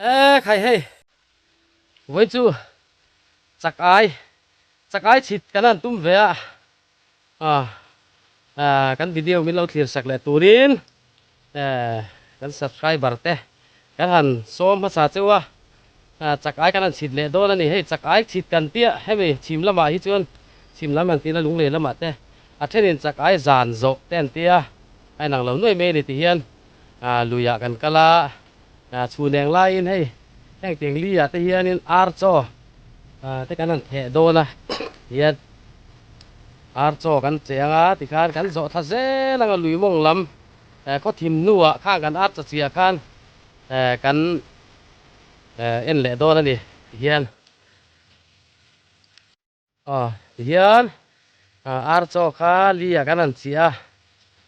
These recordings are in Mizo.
E khai hei vawi chu chak ai chak ai chhit kan han tum ve a ah kan video min lo thlir sak leh turin kan subscriber te kan han sawm hmasa cheu a chak ai kan han chhit leh dawn a ni hei chak ai chhit kan tia hemi chhim lamah hi chuan chhim lam han tihna lunglei lamah te a thenin chak ai zan zawh te an tia a inang lo nuai mai a ni ti hian luiah kan kal a. Chhun eng laiin hei heng tiang li ah te hianin ar chaw te kan han theh dawn a hian ar chaw kan che ang a tikhan kan zawh thla zel ang a lui mawng lam khaw thim hnuah khang kan ar chaw chiah khan kan en leh dawn a ni tihian. Aw tihian ar chaw kha li ah kan han chih a,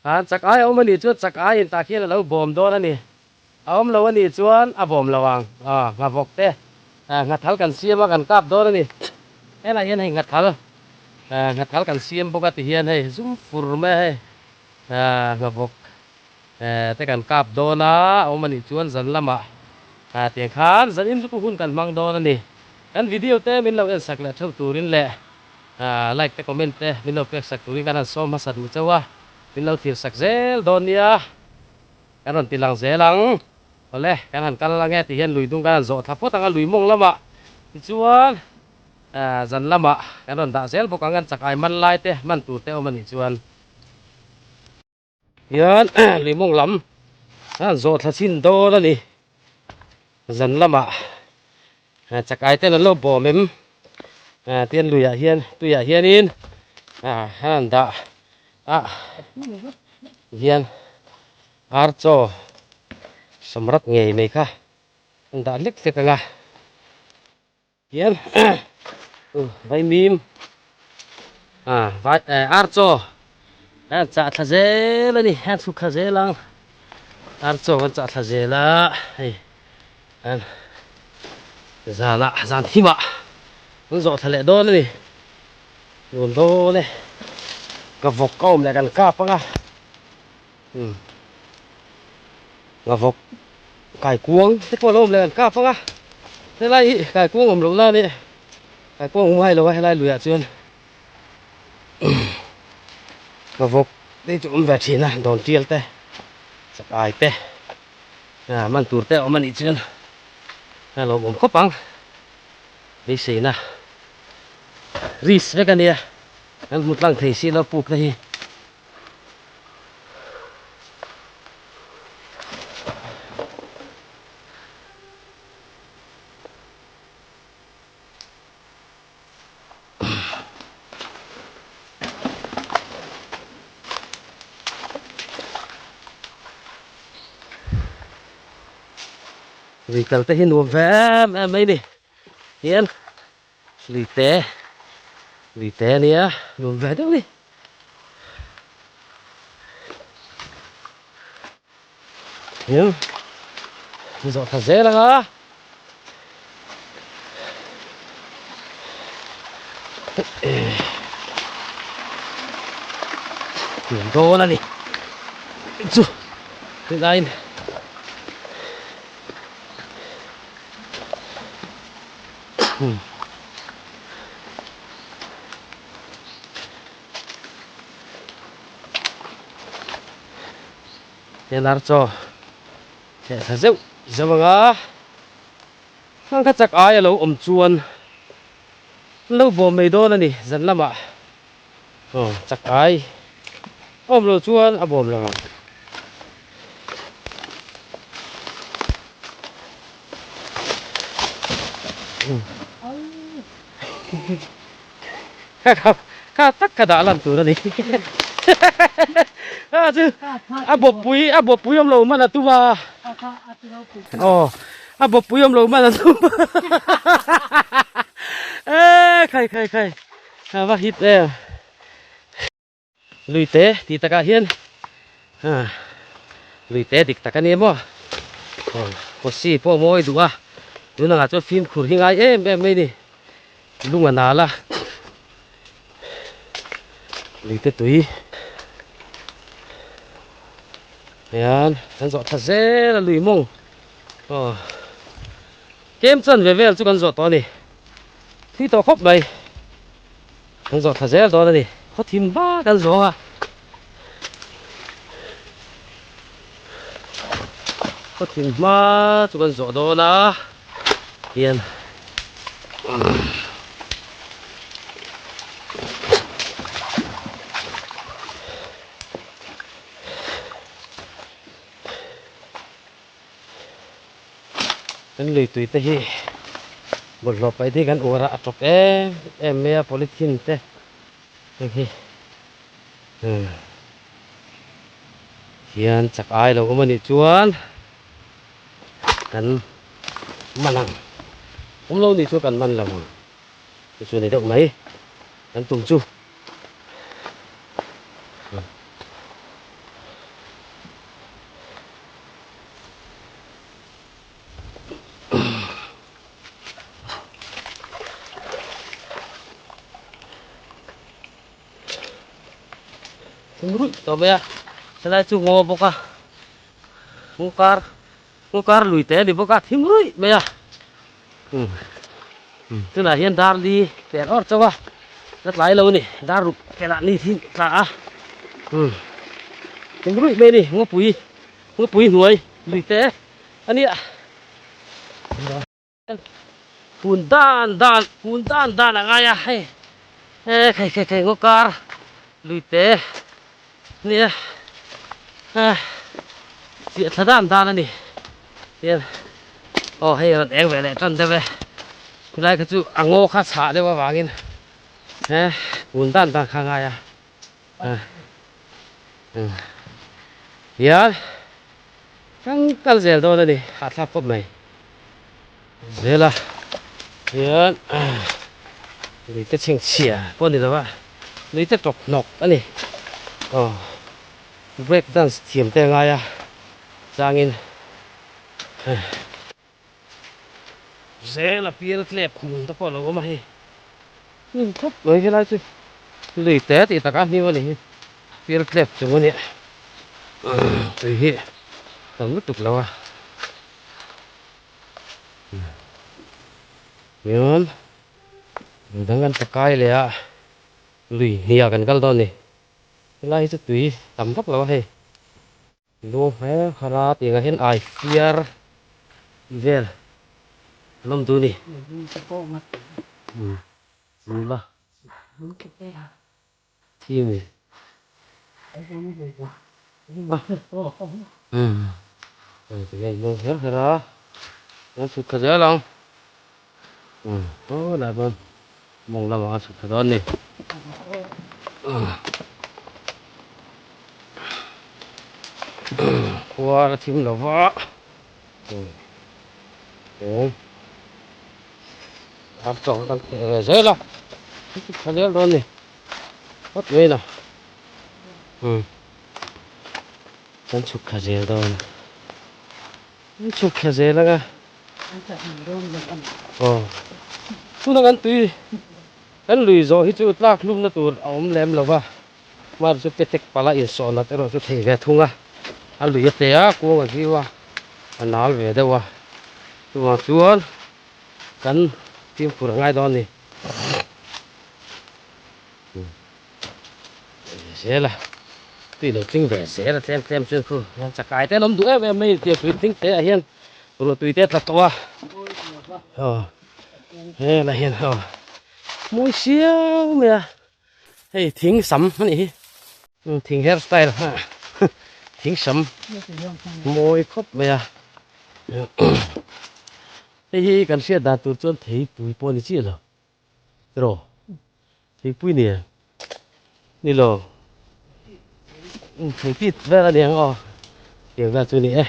an chak ai a awm a nih chuan chak ai in tah khian a lo bawm dawn a ni, a awm lo a nih chuan a bawm lo ang, aw nghavawk te nghathal kan siam a kan kap dawn a ni, helaiah hian hei nghathal nghathal kan siam bawk a tihian hei zum fur mai a hei nghavawk. Te kan kap dawn a, a awm a nih chuan zan lamah tiang khan zan in lutuk hun kan hmang dawn a ni. Kan video te min lo en sak leh theuh turin leh like te comment te min lo pek sak turin kan han sawm hmasa duh chauh a, min lo thlir sak zel dawn nia, kan rawn ti lang zel ang. Awle, kan han kal ang e ti hian lui dung kan han zawh thla phawt ang a lui mawng lamah tichuan zan lamah kan rawn dah zel bawk ang kan chakai man lai te man tur te awm a nih chuan. Hian limawng lam an zawh thla chhin dawn a ni zan lamah chakai ten an lo bawm em tian luiah hian tuiah hianin an han dah a hian ar chaw samrat ngei mai kha an dah hlek hlek ang a. Hian vaimim ar chaw an chah thla zel a ni an chhuk thla zel ang ar chaw an chah thla zel a hei an zanah zan thimah an zawh thla leh dawn a ni nuam dawn e ka vawk ka awm leh kan kap ang a. Ngavawk kaikuang te pawh a lo awm leh an kap ang a helai hi kaikuang awm loh na a ni kaikuang awm ngai lo a helai luiah chuan ngavawk te chu awm ve thin a dawn tial te chakai te man tur te a awm a nih chuan a lo awm khawp ang beiseina risk vek a nia kan hmu tlang thei si lo puk te hi. Lui kal te hi nuam ve em em mai ni hian lui te lui te a nia nuam ve deuh a ni. Hian zawh thla zel ang a. Nuam dawn a ni chu rinaiin Helar chaw theh thla zeuh zeuh ang a, hmang kha chak ai a lo awm chuan an lo bawm mai dawn a ni zan lamah aw chak ai a awm loh chuan a bawm lo ang. Kha tak ka dah lan tur a ni. Kha chu a bawppui a bawppui awm lo man a tum a. Aw a bawppui awm lo man a tum a. E khai khai khai a va hit em. Lui te tih takah hian lui te dik tak a ni maw posi pawh mawi duh a tunangah chuan fimkhur hi ngai em em mai a ni lung a nal a lui te tui hian an zawh thla zel a lui mawng aw. Tlem chan ve vel chu kan zawh tawh a ni. Thui tawh khawp mai. Kan zawh thla zel dawn a ni. Khaw thim hma kan zawng a. Khaw thim hma chu kan zawh dawn a. Hian Kan lui tui te hi bawlhhlawh paih te hi kan uar a, a tawp em em mai a polythene te heng hi hian chak ai lo awm a nih chuan kan man ang awm lo nih chuan kan man lo ang chu chu a ni deuh mai kan tum chu. Thing ruih tawh mai a helai chu ngaw bawk a ngaw kar ngaw kar lui te a ni bawk a thing ruih mai a tunah hian dar li per awr chauh a la tlai lo a ni dar ruk pelh ah ni hi tla a thing ruih mai a ni ngawpui ngawpui hnuai lui te a nia. Kun dan dan kun dan dan a ngai a hei he khei khei khei ngaw kar lui te nia chiah thla dan dan a ni hian aw hei rawn eng ve leh tan deuh e khulai kha chu a ngaw kha chhah deuh avangin he kun dan dan kha a ngai a hian kan kal zel dawn a ni hahthlak khawp mai zel a hian lui te chhingchhia pawh a ni lo a lui te tawp hnawk a ni aw break dance thiam te a ngai a changin Zel a pial tlep hmun te pawh a lo awm a hei hnim khawp mai helai chu lui te tih takah hnim a ni hi pial tlep chung a nia tui hi tam lutuk lo a hian dang kan pakai leh a lui hniah kan kal dawn a ni helai hi chu tui tam vak lo a hei. Luang hmel khara tih angah hian ai fiar tih vel an awm duh a ni. Zula thi mi. Luang her her a an chhut thla zel ang. Aw lai pawn mawng lamah a chhut thla dawn a ni. Khua a thim lo va ar tawng kan theh ve zel a chhut thla zel dawn a ni phawt mai na kan chhuk thla zel dawn kan chhuk thla zel anga. Aw tuna kan tui kan lui zawh hi chu tlak hlumna tur a awm lem lo va mar chu petek pala insawh nat erawh chu thei ve thung a a lui a te a kuang a ziu a a nal ve deuh a chuvang chuan kan fimkhur a ngai dawn a ni. Zel a tui lo tling ve zel a tlem tlem chuan khu hian chakai te an awm duh em em mai a ni tih tui tling te ah hian ruah tui te a tla tawh a aw helai hian aw mawi siau mai a hei thing sam a nih hi thing hair style thing sam mawi khawp mai a hei hi kan hriat dan tur chuan theipui pawh a ni chiah lo. Tiraw theipui nia ni lo theipit vel a ni ang aw tiang vel chu a ni e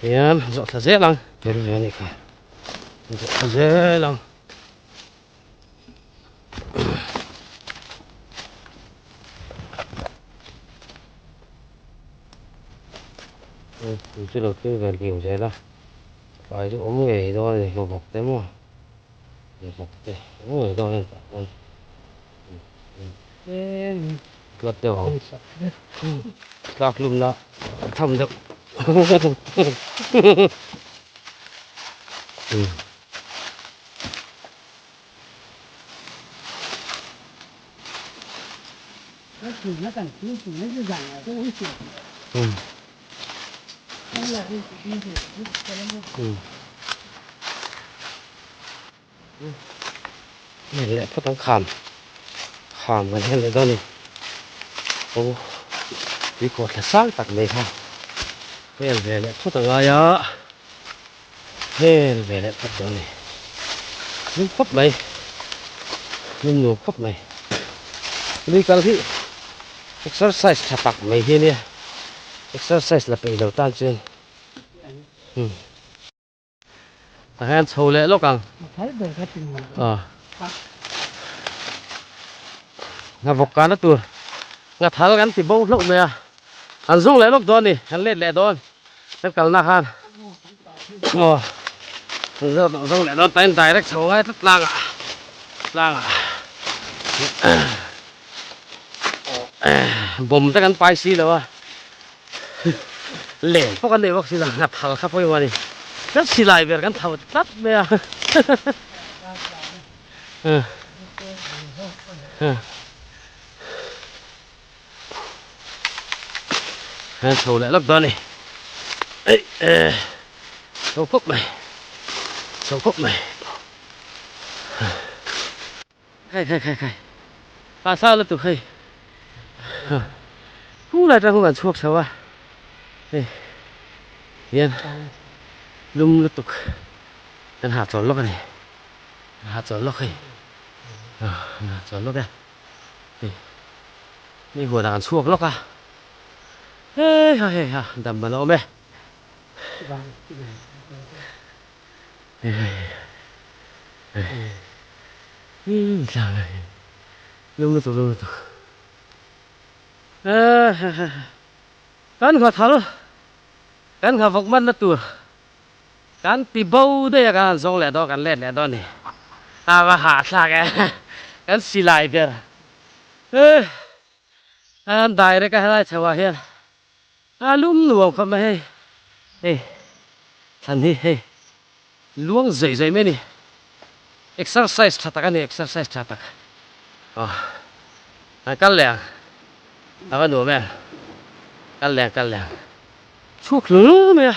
hian zawh thla zel ang tel ve a nih kha zawh thla zel ang. Chu lo tling ve liu zel a fai chu awm ngei dawn a ni bawk te maw. Tlat deuh ang tlak hlumna tham deuh. Hei leh phawt ang kham kham kan hian leh dawn a ni aw tui kawh thla sang tak mai kha hel ve leh phawt a ngai a hel ve leh phawt dawn a ni lum khawp mai lum nuam khawp mai lui kal hi exercise tha tak mai hi a nia exercise la peih lo tan chuan umm. Tah hian chho leh lawk ang. Nga vawk kana tur nga thal kan ti bo hlauh mai a. An zung leh lawk dawn a ni, an let leh dawn kan kalna khan. Aw an zung leh dawn tain direct chho ngai tlat tlangah tlangah bomb te kan pai si lo a. Len pawh kan nei bawk si lo, hna phal kha pawimawh a ni. Kan silai ber kan tho tlat mai a. Kan chho leh lawk dawn a ni. Ei eh chho khawp mai, chho khawp mai. Khai khai khai khai pa sa lutuk hei hu lai tang kan chhuak chho a hei hian lum lutuk kan ha chawl lawk a ni kan ha chawl lawk hei kan ha chawl lawk e hei mi huanah kan chhuak lawk a hei ha hei ha dam a la awm e. Kan nghathal kan nghavawk manna tur kan ti bo daih a kan han zawng leh dawn kan let leh dawn a ni a va hahthlak e kan silai ber an direct a helai chho ah hian. A lum nuam khawp mai hei, hei thlan hi hei luang zaih zaih mai a ni, exercise tha tak a ni exercise tha tak aw an kal leh ang a va nuam em kal leh ang kal leh ang chhuak hlur mai a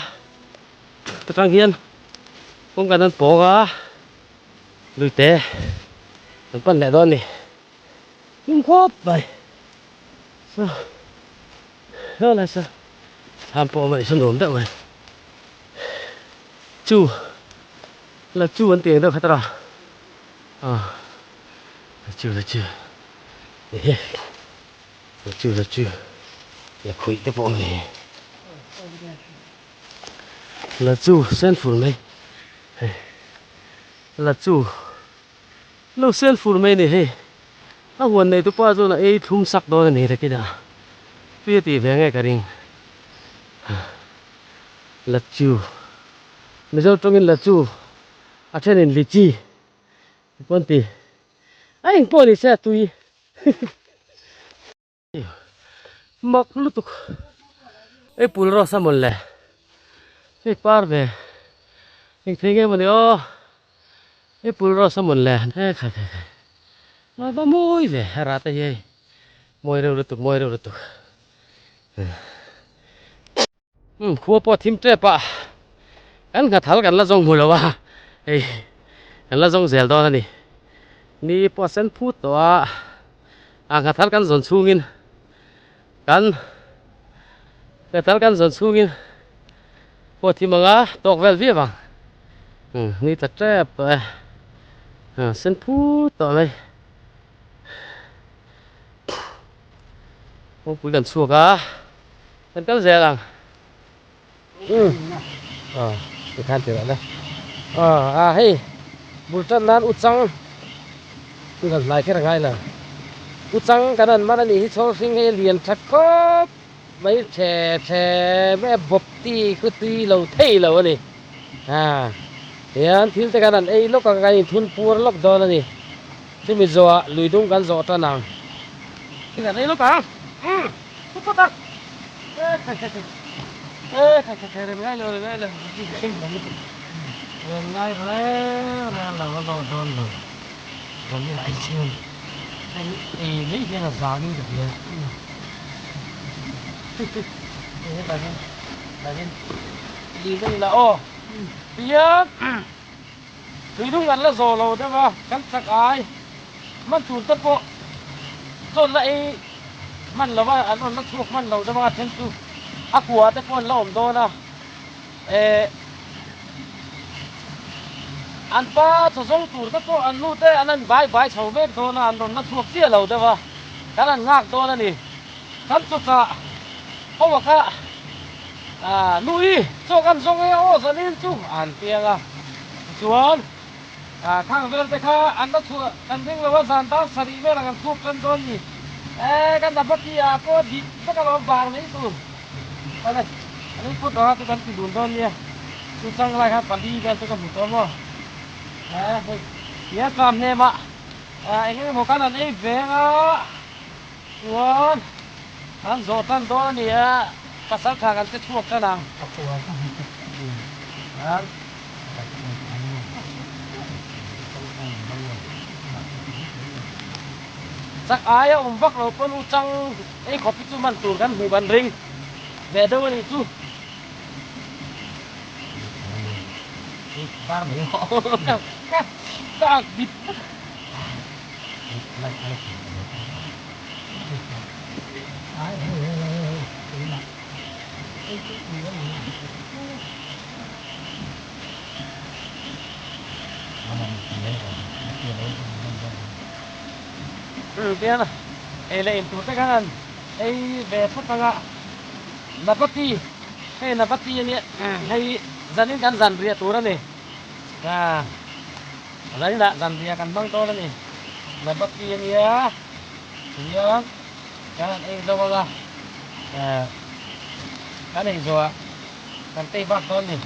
atang hian kawng kan an pawng a luite an pan leh dawn a ni hlim khawp mai. Thlam pawh awm a ni saw nuam deuh mai chu la chu an tih ang deuh kha tara ah la chu la chu ehe la chu la chu la khuih te pawh a ni la chu sen fur mai hei la chu lo sen fur mai a ni hei. A huan nei tupa chuan a ei thlum sak dawn a ni takin a tui a tih ve nge ka ring. Lachu Mizo tawngin Lachu a thenin Lichi ti pawh an ti. A eng pawh ni se a tui. Mak lutuk. Ei pul rawh sa mawn le. Hei par ve. Eng thei nge mawni aw. Ei pul rawh sa mawn le. He khai khai khai. Ngai va mawi ve a rah te hi hei. Mawi reuh lutuk mawi reuh lutuk. Umm khua pawh thim tep a. Kan nghathal kan la zawng hmu lo a. Hei kan la zawng zel dawn a ni. Ni pawh a sen phut tawh a. A nghathal kan zawn chhungin kan nghathal kan zawn chhungin pawh thim anga tawk vel viau ang. Umm ni tla tep tawh e. Sen phut tawh mai. Kawngpui kan chhuak a, kan kal zel ang. Umm ah tikhan ti rawh le. Ah ah hei bul tan nan u chang kan hlai kher a ngai lo. U chang kan an man a nih hi chhawr hring hei a lian tha khawp mai the the mai a bawp ti khu tui lo thei lo a ni. Ah hian thil te kan an ei lawk a kan inthun pur lawk dawn a ni. Chumi zawhah lui dung kan zawh tan ang. Kan ei lawk ang. Umm phut phut ang. E khai khai khai. E khai khai khai rem ngai lo rem ngai lo. Rem ngai reng reng lo a lawh dawn lo. Rem in ai chhian. Hei ei mai hian a zangin ka hria. Hei hetah hian hetah hian lih daih ila aw. Tihian tuidung kan la zawh lo deuh a, kan chak ai hman tur te pawh chawn la ei hman lo a, an rawn la chhuak hman lo deuh a, then chu a kua te pawh an la awm dawn a. Eh, an pa chaw zawng tur te pawh an nu te an han bai bai chho mek dawn a, an rawn la chhuak chiah lo deuh a, kan han nghak dawn a ni. Kan chawchah ho a kha ah Nui chaw kan zawng e aw zanin chu a han piang a, tichuan ah khang vel te kha an la chhuah kan ring lo a, zan tan sarih velah kan chhuak tan dawn ni. Eh, kan Nabati ah pawh dik vek alawm vang mai tur. Awle, an in phut anga chu kan ti dun dawn nia, chu chang lai khan pali vel chu ka hmu tawh maw? He hei tia tlam hnem ah eng eng emaw kan han ei ve anga chuan an zawh tan dawn a ni a, pasal tha kan che chhuak tan ang. Chak aia awm vak lo pawn u chang Ei khawp hi chu man tur kan hmuh kan ring ve deuh a nih chu. Ka ak bit vek. Tian ei leh in tur te khan an ei ve phawt ang a, Navati hei Navati a nia hei zanin kan zan riah tur a ni zaninah zan riah kan hmang dawn a ni Navati a nia tihian kan han ei zo ang a kan ei zawhah kan tei bak dawn a ni.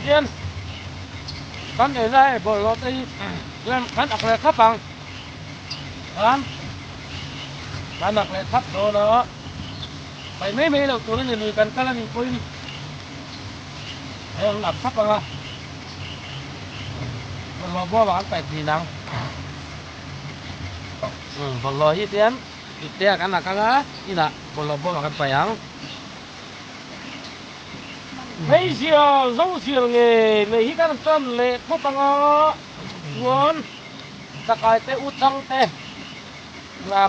Tian kan ei lai bawlhhlawh te hi tian kan ak leh thlap ang chuan kan ak leh thlap dawn a paih mai mai loh tur a ni lui kan kal a nih pawhin. Hei an lak thlap ang a, bawlhhlawh bawm ah kan paih thin ang. Bawlhhlawh hi tian ipte ah kan ak ang a, inah bawlhhlawh bawm ah kan paih ang. Hmeichhia zo sial ngei mai hi kan tan leh phawt ang a, chuan chakai te u chang te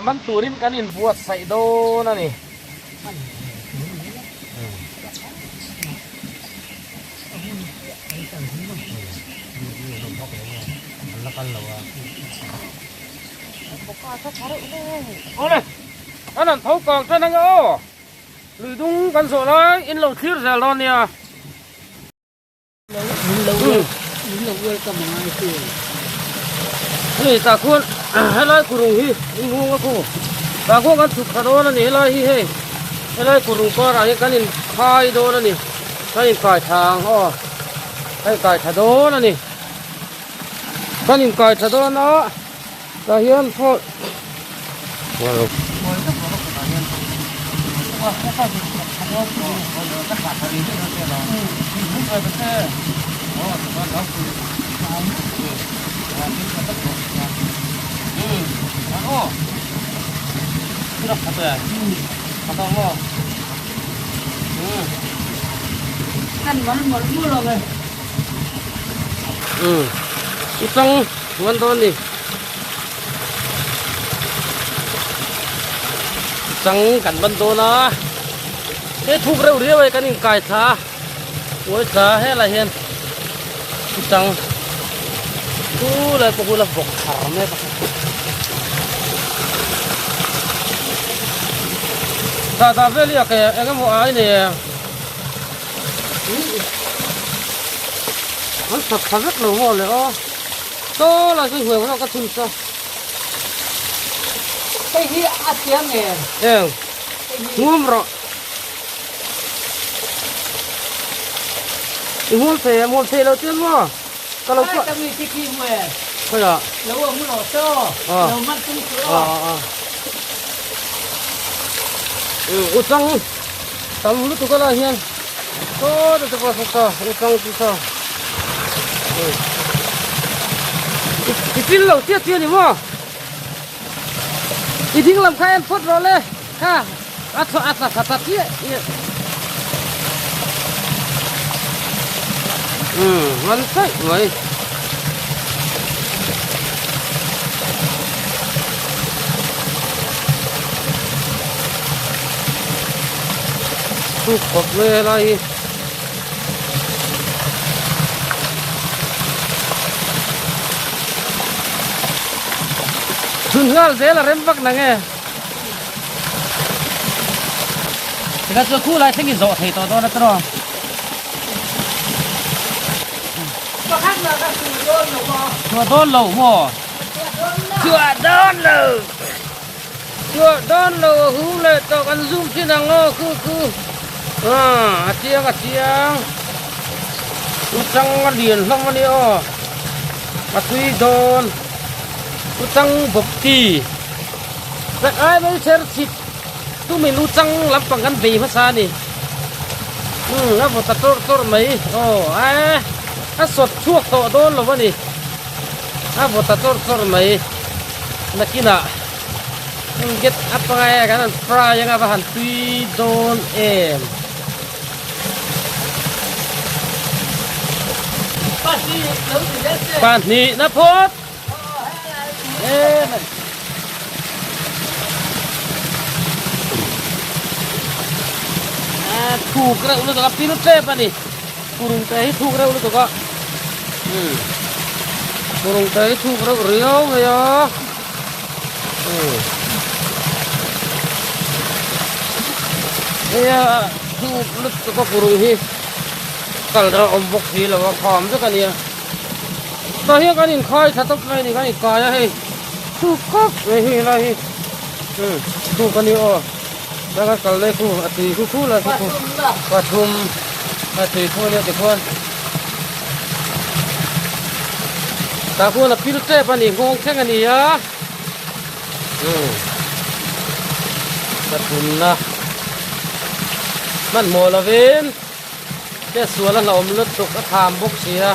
man turin kan inbuatsaih dawn a ni. Awle, kan han tho kang tan ange aw, lui dung kan zawh lai in lo thlir zel dawn nia. Hei tah khuan helai kurung hi inghung a khu tah khuan kan chhuk thla dawn a ni helai hi hei helai kurung karah hian kan inkhai dawn a ni kan inkai thla ang aw kan inkai thla dawn a ni kan inkai thla dawn a tah hian pawh. Chang ngan dawn ni. Chang kan ban dawn a he thuk reuh riau e kan inkai thla uai thla helai hian chang chu lai pawh hula bawk thar mek a dah dah vel hi a ke eng emaw ai nei e an that tha vek lo maw le aw. Saw lai sawi huai ka chhun sa. Hei hi a chiang em? Eng. Ngum rawh. I hmuam thei em? Hmuam thei lo chuan maw? Ka lo pawh. Ka mi chi khi mu e. Khawi ah? Lo a mu rawh chaw. Lo man tum chu aw. Uchang tam lutuk a lai hian saw te pawh saw saw uchang chu saw i pil lo chiah chiah a ni maw i ding lam kha en phawt rawh le kha a thaw a tla thla ta chiah chiah umm ngan chaih mai. Thuk khawp mai a helai hi. Chhun nghal zel a rem vak nang e. Tikha chuan khu lai thleng i zawh thei tawh dawn a tawh. Chhuah dawn lo maw? Chhuah dawn lo. Chhuah dawn lo a hu leh tawh kan zoom thin ang aw khu khu. A chiang a chiang. Uchang a lian hlawm a nia aw. A tui dawn. Uchang bawk ti. Zak ai mai cher chhit tumin uchang lampang kan bei hmasa a ni. Umm a vaw ta tawrh tawrh mai aw a a sawt chhuak tawh dawn lo a ni. A vaw ta tawrh tawrh mai nakinah get up angai a kan han fry anga va han tui dawn em. Pahnih na phawt. Thuk reuh lutuk a pil tep a ni kurung te hi thuk reuh lutuk a kurung te hi thuk reuh riau mai a hei a thuk lutuk a kurung hi kal reuh awm bawk si lo a kham vek a nia. Tah hian kan inkhai tha tawp mai a ni kan inkai a hei thuk khawp mai hi helai hi umm thuk a ni aw chuan kan kal leh khu a tui khu khu lai khu khu pathum a tui khu a nia tikhuan tah khuan a pil tep a ni nghawng thleng a ni a umm pathum na hmanhmawh lovin. Te sual a hlauhawm lutuk a kham bawk si a.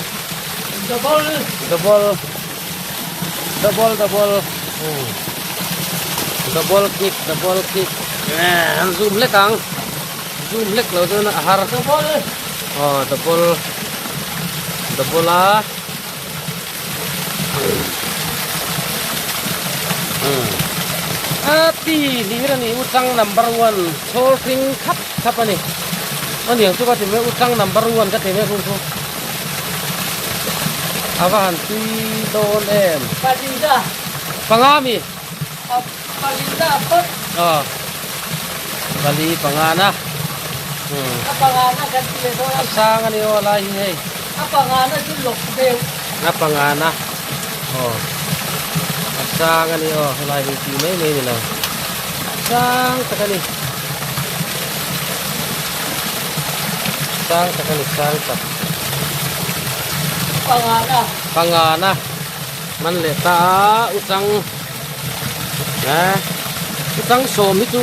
Double. Double. Double double. Hmm. Double kick double kick. Eh, an zoom hlek ang. Zoom hlek lo chuan a har. Double. Oh, double. Double a. Hmm. A ti hlir a ni uchang number 1 chhawl hring khap khap a ni. Aniang chu ka ti mai uchang number 1 ka ti mai kung chu. A va han tui dawn em. Palinda. Panga mi. Palinda phawt. Aw. Pali panga na. Hmm. A panga na kan ti leh dawn a. A sang a ni aw lai hi hei. A panga na chu lawk deuh. A panga na. Aw. A sang a ni aw helai hi tih mai mai ni lo. Sang tak a ni. Sang tak a ni sang tak. Panga na. Panga na. Man leh ta a uchang. A uchang sawm hi chu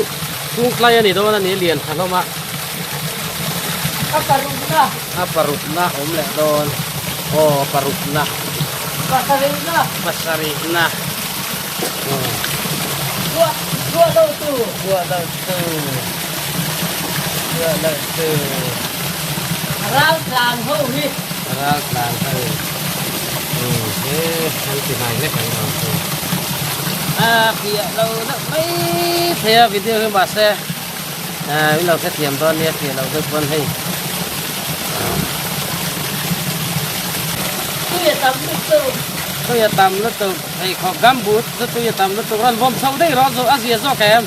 chungtlai a ni dawn a ni lian tha hlawm a. A parukna. A parukna awm leh dawn. Aw a parukna. Pasarihna. Pasarihna. Chhuah chhuah lo tu. Chhuah lo tu. Chhuah lo tu. Ral tlan ho hi. Ral tlan ho. He an ti hnai hlek ang ang chu. A fiah lo deuh mai thei a video hi mahse min lo hrethiam dawn nia fiah lo deuh pawn hei. Tui a tam lutuk. Tui a tam lutuk. Hei khawp gumboot chu tui a tam lutuk rawn vawm chho daih rawh a zia zawk em?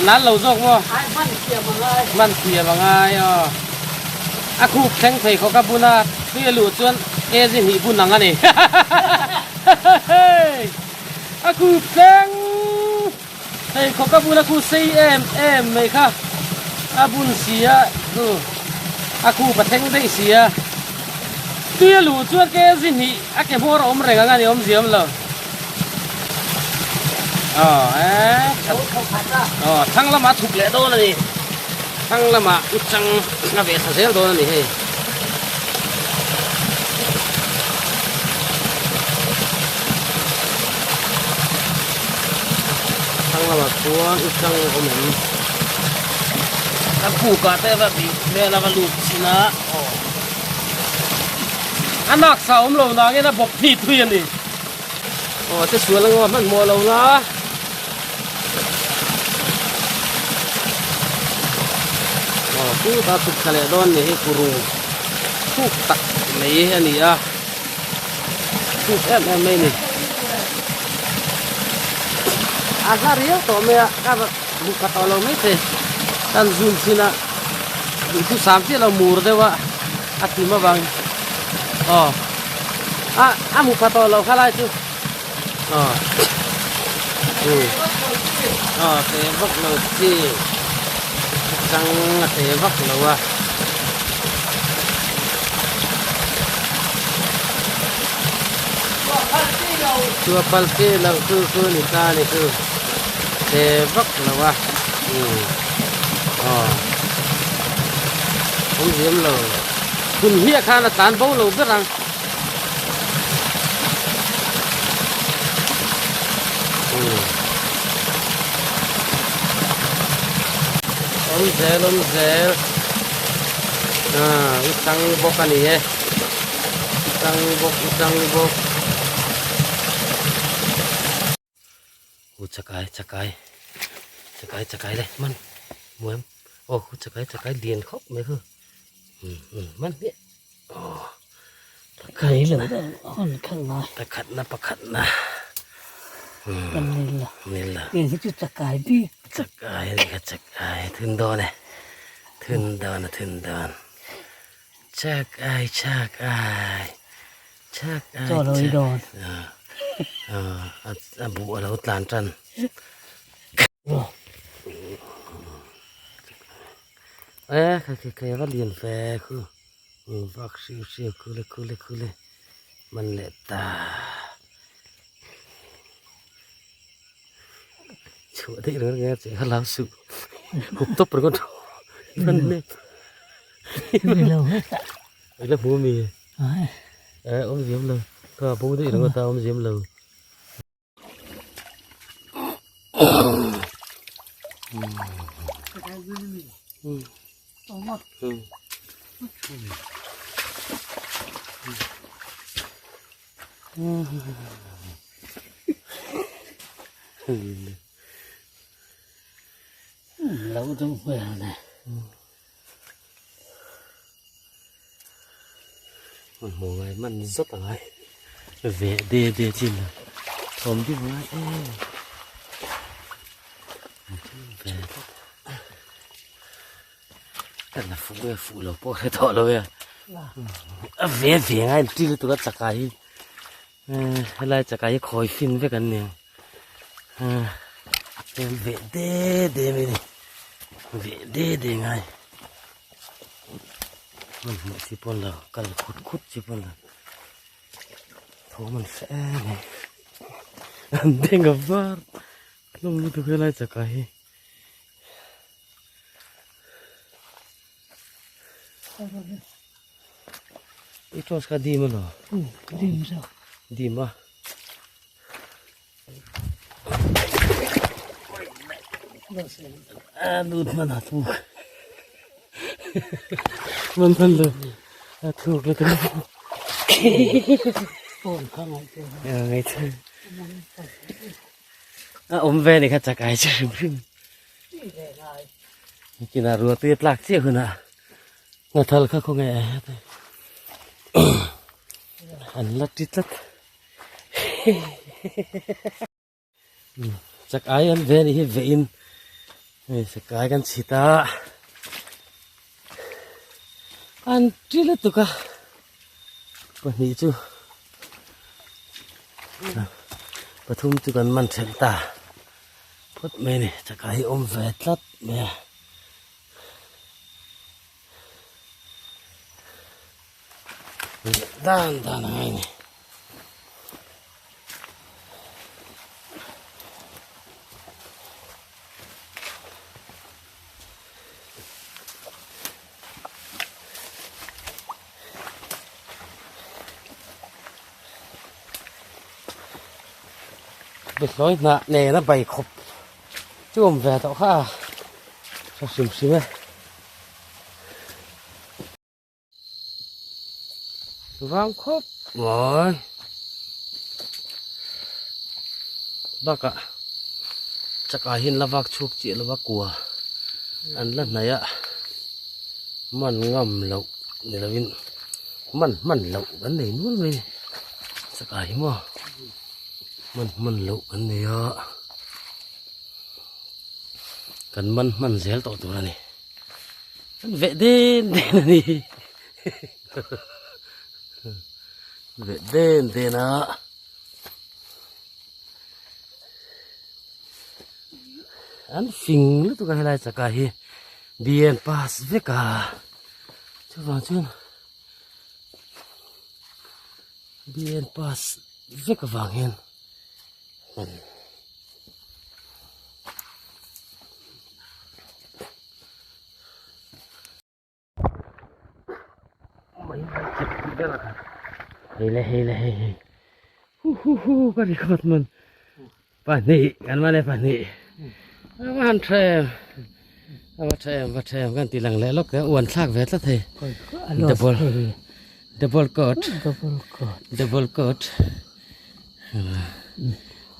Nan lo zawk maw? Ai hman thiam a ngai. Hman thiam a ngai aw. A khup thleng thei khawk a bun a, tui a luh chuan kg hnih bun ang a ni. A khup thleng thei khawk a bun a khu sei em em mai kha a bun si a, chu a khup a thleng daih si a. Tui a luh chuan kg hnih a ke hmawr a awm reng ang a ni awmzia awm lo. Aw eh. Aw thlang lamah a chhuk leh dawn a ni. Thlang lamah u chang a veh thla zel dawn a ni hei. Thlang lamah chuan u chang a awm em? A pukah te va bih hmel a va lut chin a. Aw. A naksa awm lo nangin a bawp hni thui a ni. Aw te sual anga hmanhmawh lo la. Aw chutah chhuk thla leh dawn ni hi kurung thuk tak mai a ni a thuk em em mai a ni a hla riau tawh mai a ka hmu kha tawh lo mai thei kan zoom chin a duhthusam chiah lo mur deuh a a tim avang aw a a hmu pha tawh lo kha lai chu. Aw aw te vak lo chi chang a te vak lo a. Chua phal chi lo chu chu ni ta ni chu te vak lo a umm aw awm ziam lo hun hmiah khan a tlan bo lo ber ang. Awm zel awm zel ah u chang bawk a ni e u chang bawk u chang bawk u chakai chakai chakai chakai le man muam aw u chakai chakai lian khawp mai khu um um man hmiah. Pakhat na pakhat na chakai a ni chakai thun dawn e thun dawn a thun dawn chakai chakai chakai a buh a lo tlan tan. E khai khai khai a va lian ve khu. Vak hriu hriu khule khule khule man leh ta chhuah daih reng reng a che kha lau suh hup tawp ringawt man le ila hmu mi e awm ziam lo ka bo daih ringawt a awm ziam lo. Lo deuh hmel nè. Man hmu ngai man zat a ngai ve de de chin a thawm deuh ngai em ve tlat ka la fuh nge fuh lo pawh hre tawh lo e a ve ve ngai an ti lutuk a chakai hi helai chakai hi khawi fin vek an ni ang ve de de mai a ni ve de de ngai. Hman hmuh chi pawn lo kal khut khut chi pawn lo thawm an hre em mai an beng a var hlawm lutuk helai chakah hi. I torch kha dim emaw dim a. A lut hman a thuk man hman lo a thuk lutuk a awm ve ni kha chakai chu hrim hrim kinah ruah tui a tlak chiah hunah nghathal kha khawnge an la ti tlat. Chak ai an ve anih hi veh in hei chakai kan chhit a an ti lutuk a pahnih chu pathum chu kan man then ta phawt mai a ni chakai hi awm ve tlat mai a. Dan dan a ngai ni. Behlawi hnah nena bai khawp chu awm ve tawh kha a tha hrim hrim e. Vang khawp mai bakah chakah hian la vak chhuak chiah lova kua an la hnaih a man ngam loh ni lovin man hman loh kan nei nual mai a ni chakah hi maw man hman loh kan nei a kan man hman zel tawh tur a ni. An veh den den a ni. Veh den den a. An fing lutuk a helai chaka hi BN pass vek a. Chuvang chuan BN pass vek avang hian an Hei le hei le hei hei hu hu hu ka record man pahnih kan man e pahnih a va han tha em a va tha em va tha em kan ti lang leh lawk te uan thlak ve tlat hei double double coat double coat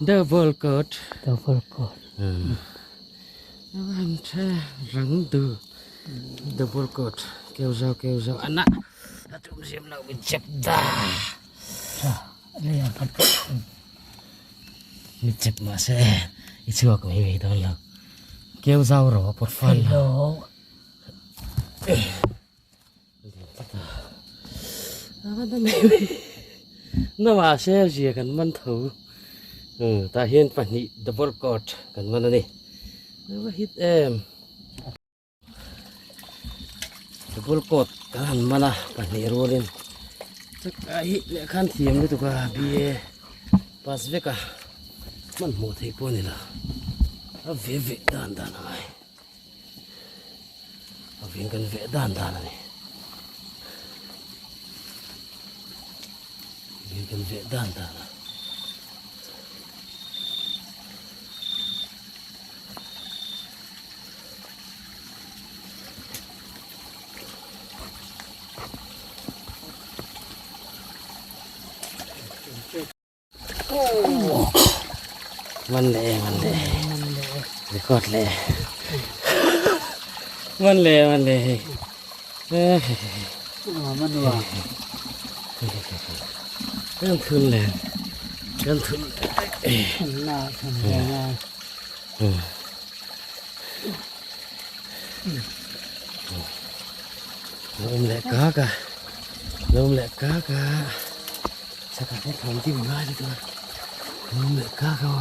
double coat double coat an tha rang du double coat keu zau keu zau ana a tum zem lo min chep ta mi chep mah se i chhuak mai mai dawn lo keu zau ro a pawt fal lo Na mahse zia kan man tho tah hian pahnih double coat kan man a ni a hit em double coat kan han man a pahnih rualin chakah hi lehkha an thiam lutuk a B A pass vek a hmanhmawh theih pawh a ni lo a ve ve dan dan a ngai. A veng kan veh dan dan a ni. Veng kan veh dan dan a. Man leh man leh record leh man leh man leh hei kan thun leh kan thun lawm leh kak a lawm leh kak a. Chakah te thawm dim ngai lutuk a lawm leh kak a.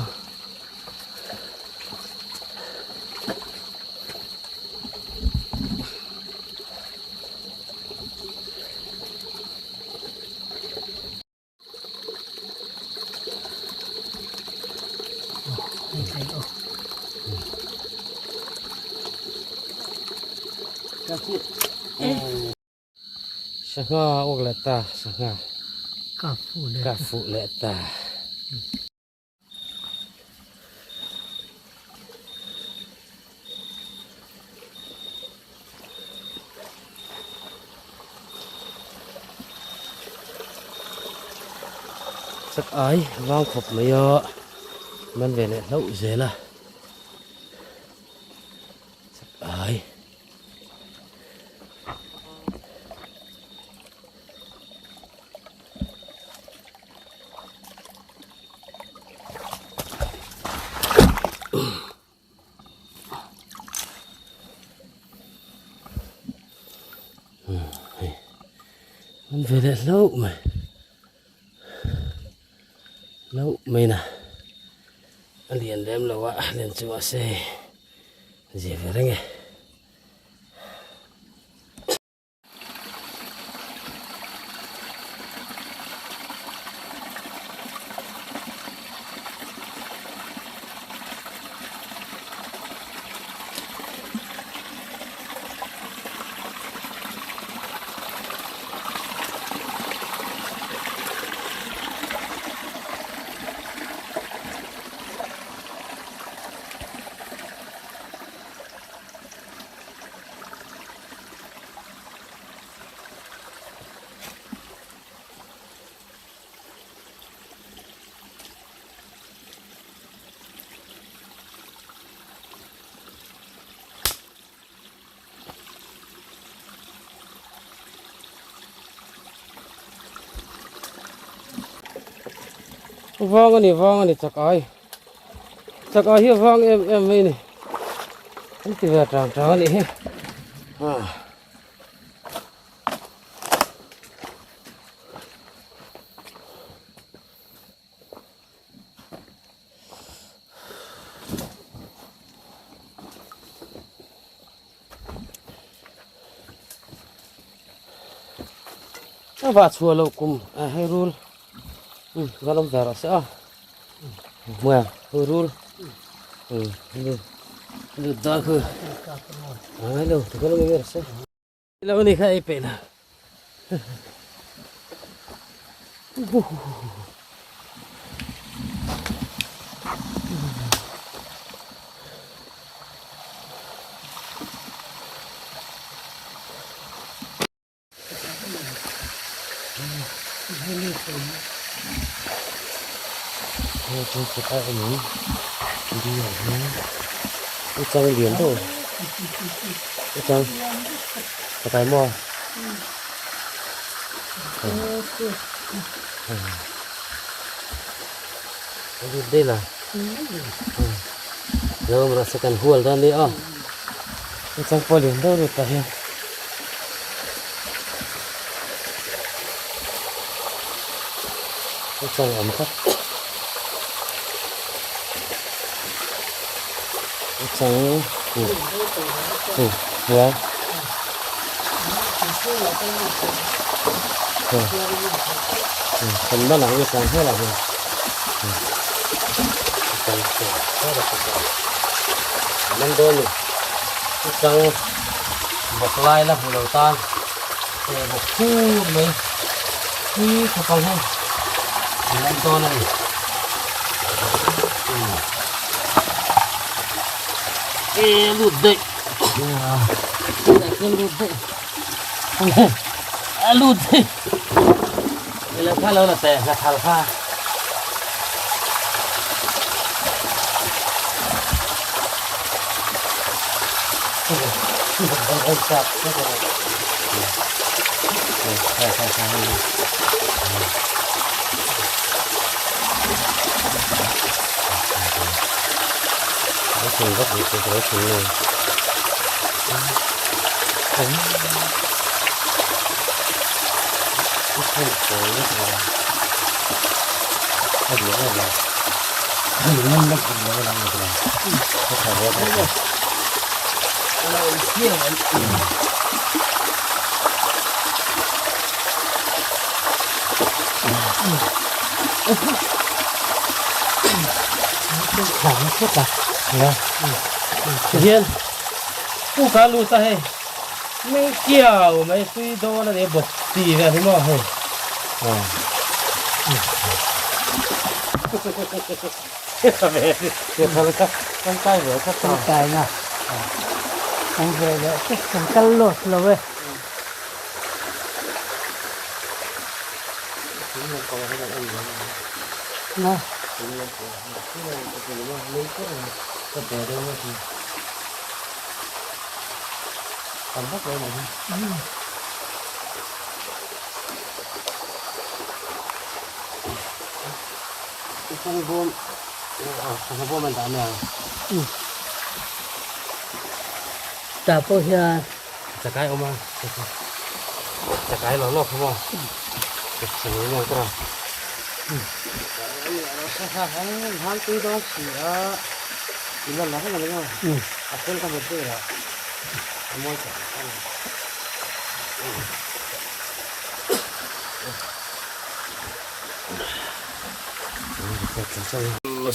Sangha awk leh ta sangha ka fuh leh ka fuh leh ta. Chak ai vang khawp mai a man ve leh hlauh zel a chak ai. An ve leh hlauh mai hlauh mai na a lian lem lo a lian chu mahse zia ve reng e. Vang a ni vang a ni chak ai. Chak ai hi a vang em em mai a ni. An ti ve tang tang a nih hi. A vah chhuah loh kum a hei rul um va lo ve rawh se aw hmuh ang rul um lut dawn khu a ngai lo ti kha lo ve rawh se. Lo ni kha ei peih lo. Hei chu chutah awm in di ah hian u chang lian deuh u chang pakai maw a lut daih la lo awm rawh se kan hual dawn nia aw u chang pawh lian deuh lut tah hian. U chang awm tlat u chang u u hnuai kan ban ang u chang hmel ah hian u chang man dawn ni u chang bawk lai la hmu lo tan eh bawk phur mai hi khawp ang hei an man dawn a ni eh lut daih eh lut daih a lut daih ilo kha lo la teh la thal kha. Hian pu ka lut a hei meng kiau mai tui dawn a ni bawk ti vel hi maw hei. Tangkaina kan ve leh te kan kal lawt lo e. Na. Tah pawh hian chakai awm a chakai lo lawk kha maw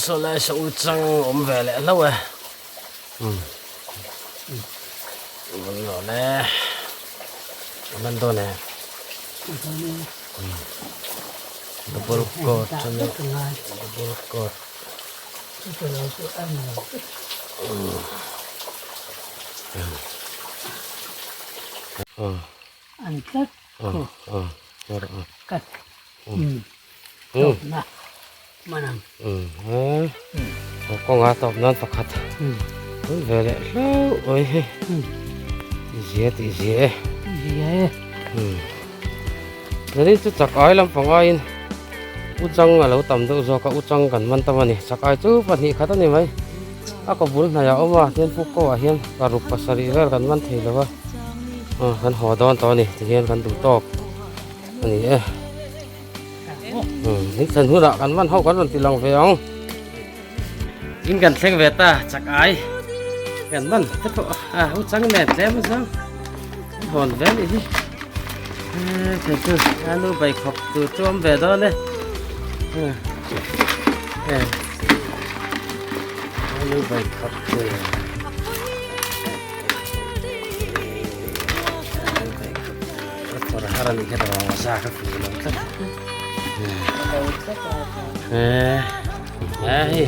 Saw lai saw u chang awm ve leh hlauh e umm awm le a man dawn e double coat a nia double coat an tlat Kat tawp na man ang. Kawnga tawp nan pakhat tun ve leh hlauh mai hei zia tih zia e. Zia e. Zanin chu chak ai lampang aiin. Uchang a lo tam deuh zawk a, uchang kan man tam a ni. Chakai chu pahnih khat a ni mai. A kaw bul hnaiah a awm a, tihian puk ko ah hian paruk pasarih vel kan man thei lo a, aw kan haw dawn tawh a ni tihian kan duh tawk a ni e. Umm in thlen hunah kan man ho kan rawn ti lang ve ang. In kan thleng ve ta chakai kan man te pawh a uchang nen tlem a zang hawn ve a nih hi. Thei chu a nu bai khawp tur chu awm ve dawn e. A nu bai khawp tur. A kawr har a nih kha ta za ka fu lo tlat. Hei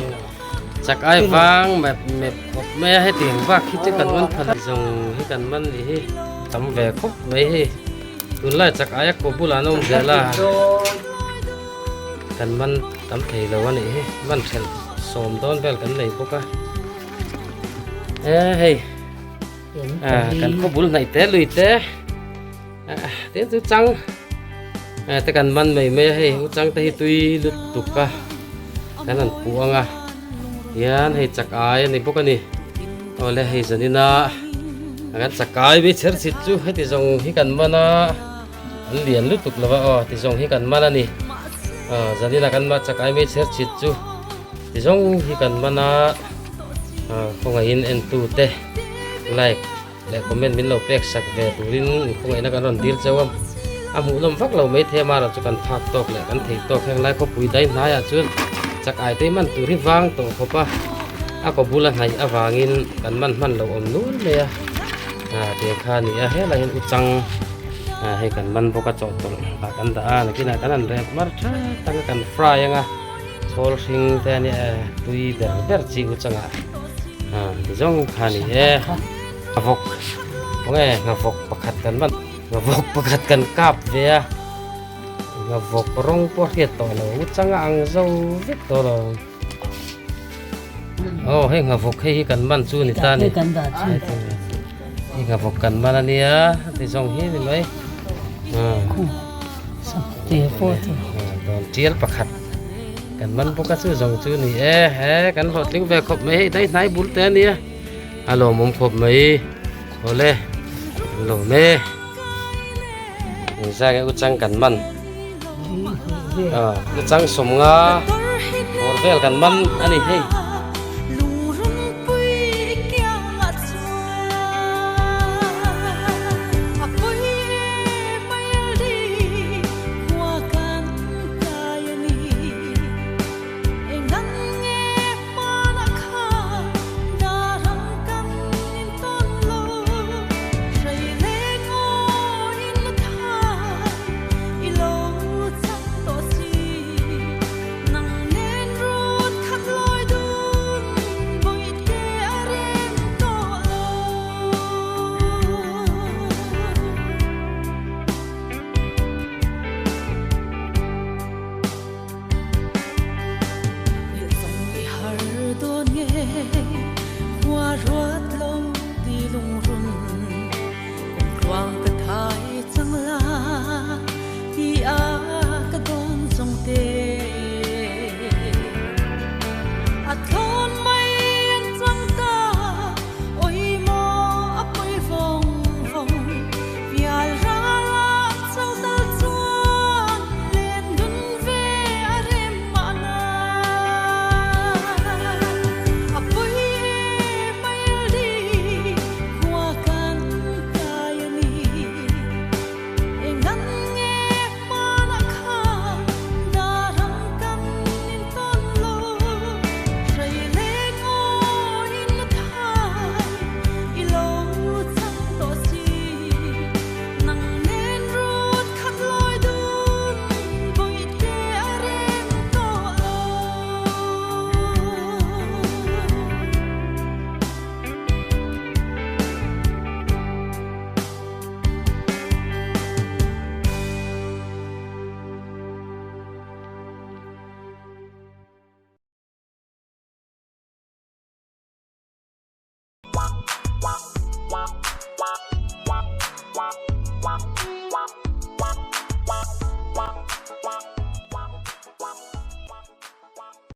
chak ai vang mep mep khawp mai a hetiang bak hi chu kan man phal zawng hi kan man nih hi tam ve khawp mai hei tunlai chak aia kaw bulah an awm zel a kan man tam thei lo a nih hi man hrelh sawm dawn vel kan nei bawk a e hei kan khaw bul hnaih te lui te tin chu chang te kan man mai mai a hei u chang te hi tui lutuk a kan han puh ang a hian hei chak ai a ni bawk a ni awle hei zanin a kan chak ai mai chher chhit chu heti zawng hi kan man a an lian lutuk lo va aw ti zawng hi kan man a ni zanin a kan chak ai mai chher chhit chu ti zawng hi kan man a khawngaihin entu te like leh comment min lo pek sak ve turin khawngaihna kan rawn dil cheu a, a hmuhnawm vak lo mai thei a mara chu kan phak tawk leh kan thei tawk heng lai khawpui dai hnaiah chuan chak ai te man tur hi vang tawh khawp a, a kaw bula hnaih avangin kan man hman lo awm nul mai a, ah tiang kha a ni a helai hian uchang ah hei kan man bawk a chawhtawlh ah kan dah a nakinah kan han rep mar tha tak a kan fry ang a chhawl hring te a nia tui ber ber chi uchangah. Ti zawng kha ni e a vawk khawnge nghavawk pakhat kan man nghavawk pakhat kan kap ve a nghavawk rawng pawh hriat tawh lo u changa ang zo vek tawh lo aw hei nghavawk hei hi kan man chu ni ta ni hei nghavawk kan man a nia ti zawng hi ni mai tial pakhat Kan man bawk a chu zawng chu ni e he kan hlawhtling ve khawp mai hei dai hnai bul te ania a lawmawm khawp mai awle an lawm e engzah nge uchang kan man uchang sawmnga bawr vel kan man a ni hei.